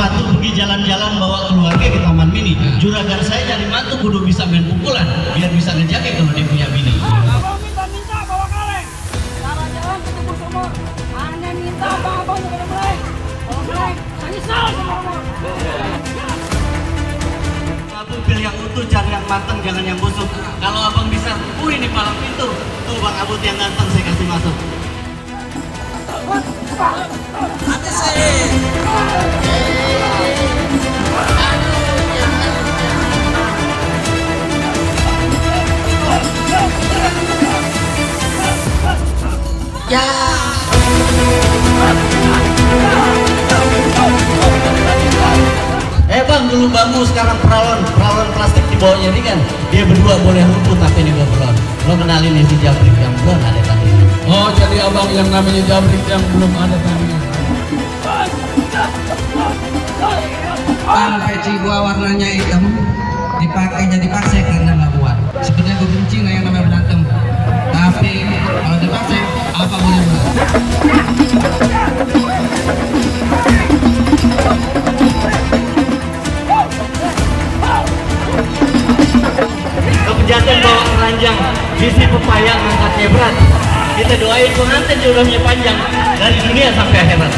sepatu pergi jalan-jalan bawa keluarga ke Taman Mini. Juragan saya cari mantu kudu bisa main pukulan biar bisa ngejaga kalau dia punya bini. Abang minta bawa kaleng. Cara jalan ketemu sumur. Aneh minta abang jangan mulai. Kalau mulai, saya nyesal sama abang. Abang pilih yang utuh, cari yang matang, jangan yang busuk. Kalau abang bisa, ini palang pintu. Tuh Bang Abut yang ganteng saya kasih masuk. Hati saya. Ya. Bang, dulu bambu sekarang peralon plastik di bawahnya ini kan. Dia berdua boleh rumput tapi ini belum. Lo kenalin nih si Jabrik yang belum ada tadi. Oh, jadi abang yang namanya Jabrik yang belum ada tadinya. Bang, peci gua warnanya hitam dipakai jadi paksa karena nggak kuat. Sebenarnya gua benci nggak yang namanya berantem. Tapi kalau dipaksa apa boleh buat? Kepejantan bawa keranjang, bisi pepaya ngangkatnya berat. Kita doain pengantin jodohnya panjang dari dunia sampai akhirat.